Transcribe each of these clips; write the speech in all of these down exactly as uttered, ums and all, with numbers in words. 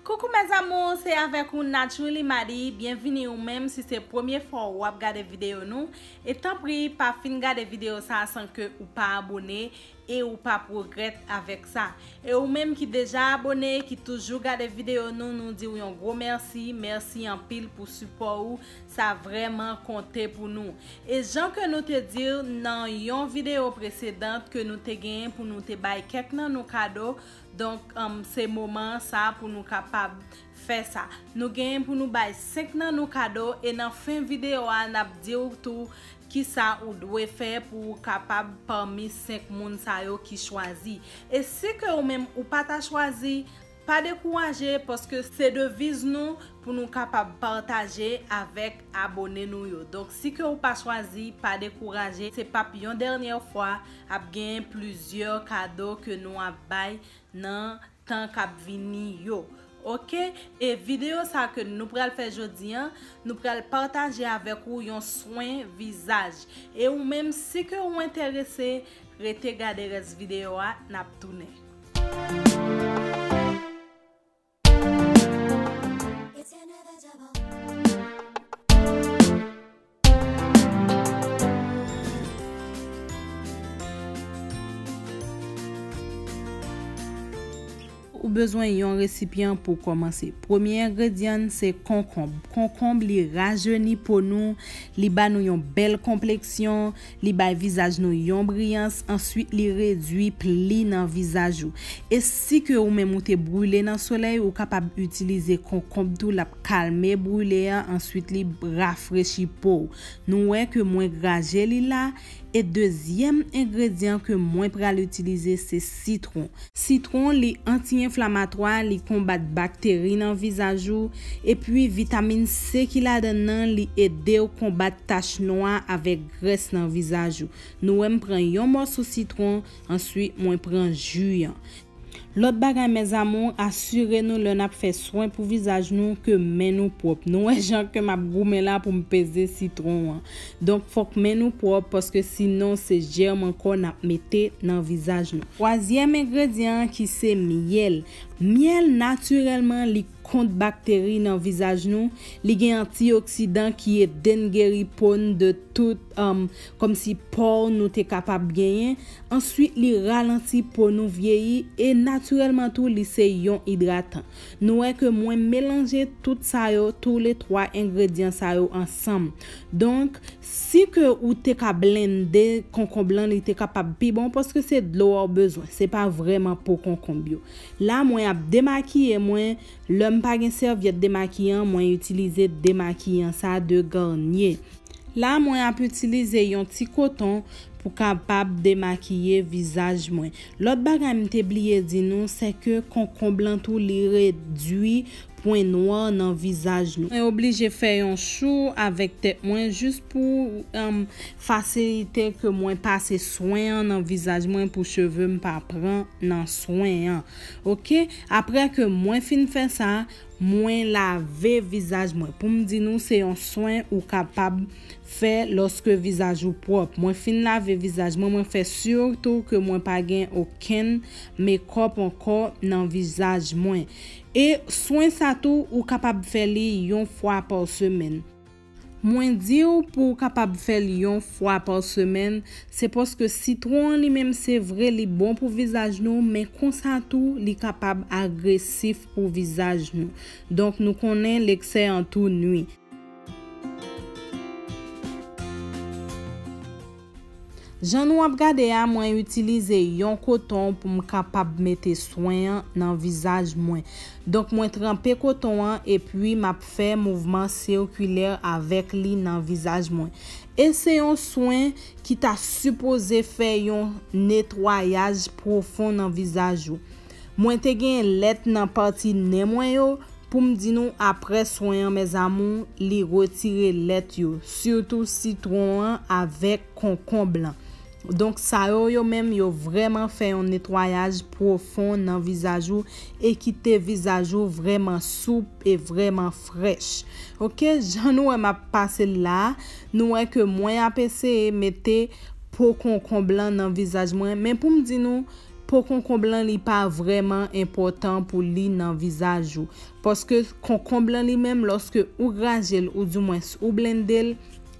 Coucou mes amours, se avèk ou Naturally Madi. Byenvini ou menm si se premye fwa w ap gade videyo nou. E tanpri, pa fin gade videyo sa a san ke ou pa abone e ou pa p regrèt avèk sa. E ou menm ki deja abone, ki toujou gade videyo nou, nou di w yon gwo mèsi. Mèsi anpil pou sipò ou. Sa vrèman konte pou nou. E jan ke nou te di l nan yon videyo presedan ke nou te genyen pou nou te bay kèk nan nou kado, donk, um, se moman sa pou nou kapab fè sa. Nou genyen pou nou bay senk nan nou kado e nan fen videyo a, n ap di w tou kisa ou dwe fè pou ou kapab pami senk moun sa yo ki chwazi. E si ke ou menm ou pa ta chwazi, pa dekouraje, paske se deviz nou pou nou kapab pataje avèk abone nou yo. Donk, si ke ou pa chwazi, pa dekouraje. Se p ap yon dènyè fwa, ap genyen plizyè kado ke nou ap bay nan tan k ap vini yo. Oke? E videyo sa ke nou pral fè jodi a, nou pral pataje avèk ou yon swen vizaj. E ou menm, si ke ou enterese, rete gade rès videyo a, n ap tounen. Ou bezwen yon resipyan pou kòmanse. Premye engredyan se konkonb. Konkonb, li rajeni po nou, li ba nou yon bèl konpleksyon, li bay vizaj nou yon briyans, answit li redui pli nan vizaj ou. E si ke ou menm ou te brile nan solèy, ou kapab itilize konkonb tou, l ap kalme brile a, answit li rafrechi po w. Nou wè ke mwen graje li la, e dezyèm engredyan ke mwen pral itilize se sitwon. Sitwon, li anti-enflamatwa, li konbat bakteri nan vizaj ou, epi vitamin C ki ladan l nan, li ede w konbat tach nwa avèk grès nan vizaj ou. Nou wè m pran yon mòso sitwon, answit mwen pran ji an. Lòt bagay, mes amours, asire nou lè n ap fè swen pou vizaj nou ke men nou pwòp. Nou wè jan ke m ap goumen la pou m peze sitwon an. Donk, fòk men nou pwòp, paske sinon se jèm ankò n ap mete nan vizaj nou. Twazyèm engredyan an ki se myèl. Myèl, natirèlman, li kont bakteri nan vizaj nou. Li gen antioksidan ki ede n geri po n de tout, um, kòmsi pò nou te kapab genyen. Answit, li ralanti po nou vyeyi e natirèlman tou, li se yon idratan. Nou wè ke mwen melanje tout sa yo, tou le twa engredyan sa yo ansanm. Donk, si ke ou te ka blende konkonb lan, li te kapab pi bon, paske se dlo a w bezwen, se pa vrèman po konkonb yo. La, mwen ap demakiye mwen. Lè m pa gen sèvyèt demakiyan, mwen itilize demakiyan sa de Garnier. La, mwen ap itilize yon ti koton pou kapab demakiye vizaj mwen. Lòt bagay m te bliye di nou, se ke konkonb lan tou li redui pwen nwa nan vizaj nou. Mwen oblije fè yon chou avèk tèt mwen jis pou, um, fasilite ke mwen pase swen an nan vizaj mwen pou cheve m pa pran nan swen an. Oke? Apre ke mwen fin fè sa, mwen lave vizaj mwen. Pou m di nou, se yon swen ou kapab fè lòske vizaj ou pwòp. Mwen fin lave vizaj mwen, mwen fè si tou ke mwen pa gen okenn mekòp ankò nan vizaj mwen. E swen sa tou, ou kapab fè li yon fwa pa semèn. Mwen di w pou w kapab fè l yon fwa pa semèn, se paske sitwon an li menm, se vre, li bon pou vizaj nou, men konsa tou, li kapab agresif pou vizaj nou. Donk, nou konnen leksè an tou nwi. Jan nou ap gade a, mwen itilize yon koton pou m kapab mete swen an nan vizaj mwen. Donk, mwen tranpe koton an epi m ap fè mouvman sikilè avèk li nan vizaj mwen. E se yon swen ki ta sipoze fè yon netwayaj pwofon nan vizaj ou. Mwen te gen lèt nan pati nen mwen yo, pou m di nou, apre swen an, mes amours, li retire lèt yo, sitou sitwon an avèk konkonb lan. Donk, sa yo, yo menm, yo vrèman fè yon netwayaj pwofon nan vizaj ou e kite vizaj ou vrèman soup e vrèman frèch. Oke, jan nou wè m ap pase l la, nou wè ke mwen ap eseye mete po konkonb lan nan vizaj mwen, men pou m di nou, Po konkonb lan li pa vrèman enpòtan pou li nan vizaj ou. Paske konkonb lan li menm, lòske ou graje l, oudimwens ou blende l,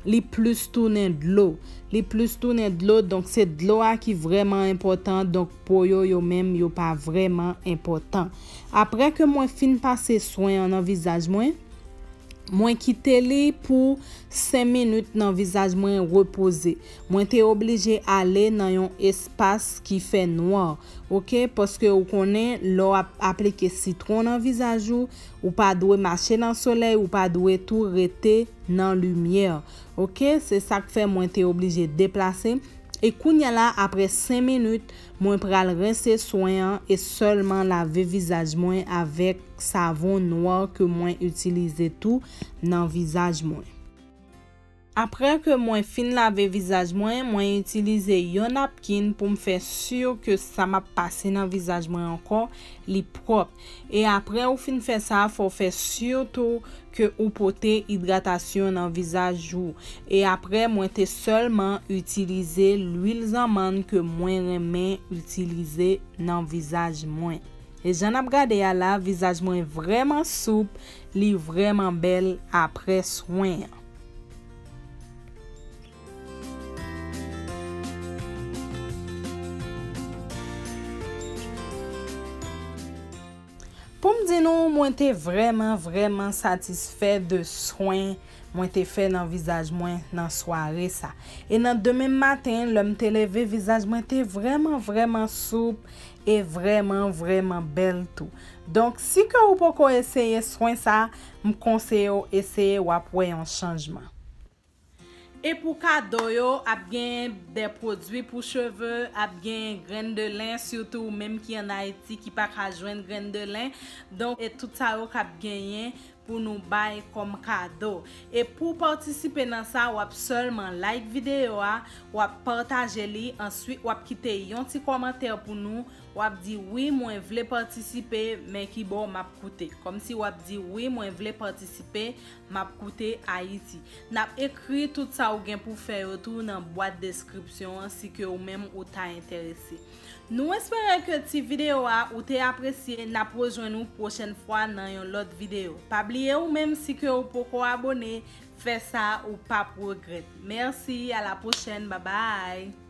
li plis tounen dlo. Li plis tounen dlo, donk se dlo a ki vrèman enpòtan, donk po yo, yo menm, yo pa vrèman enpòtan. Apre ke mwen fin pase swen an nan vizaj mwen, mwen kite li pou senk minit nan vizaj mwen repoze. Mwen te oblije ale nan yon espas ki fè nwa, oke? Paske ou konnen, lè w ap aplike sitwon nan vizaj ou, ou pa dwe mache nan solèy, ou pa dwe tou rete nan limyè, oke? Se sa k fè mwen te oblije deplase. E kounye a la, apre senk minit, mwen pral rense swen an e sèlman lave vizaj mwen avèk savon nwa ke mwen itilize tou nan vizaj mwen. Apre ke mwen fin lave vizaj mwen, mwen itilize yon napkin pou m fè si ke sa m ap pase nan vizaj mwen ankò, li pwòp. E apre ou fin fè sa, fò w fè si tou ke ou pote idratasyon nan vizaj ou. E apre, mwen te sèlman itilize lwil zanmann ke mwen renmen itilize nan vizaj mwen. E jan n ap gade a la, vizaj mwen vrèman soup, li vrèman bèl apre swen an. Pou m di nou, mwen te vrèman, vrèman satisfè de swen mwen te fè nan vizaj mwen nan sware sa. E nan demen maten, lè m te leve, vizaj mwen te vrèman, vrèman soup e vrèman, vrèman bèl tou. Donk, si ke ou poko eseye swen sa, m konseye w eseye, w ap wè yon chanjman. E pou kado yo, ap gen de pwodui pou cheve, ap gen grenn de len, sitou ou menm ki ann Ayiti ki pa ka jwenn grenn de len. Donk, e tout sa yo k ap genyen pou nou bay kòm kado. E pou w patisipe nan sa, w ap sèlman like videyo a, w ap pataje li, answit w ap kite yon ti kòmantè pou nou, w ap di, "Wi, mwen vle patisipe, men ki bò m ap koute." Kòmsi w ap di, "Wi, mwen vle patisipe, m ap koute Ayiti." N ap ekri tout sa ou gen pou fè yo tou nan bwat deskripsyon an, si ke ou menm ou ta enterese. Nou espere ke ti videyo a ou te apresye. N ap rejwenn ou pwochèn fwa nan yon lòt videyo. Pa bliye ou menm, si ke ou poko abone, fè sa, ou p ap regrèt. Mèsi, a la pwochèn, babay.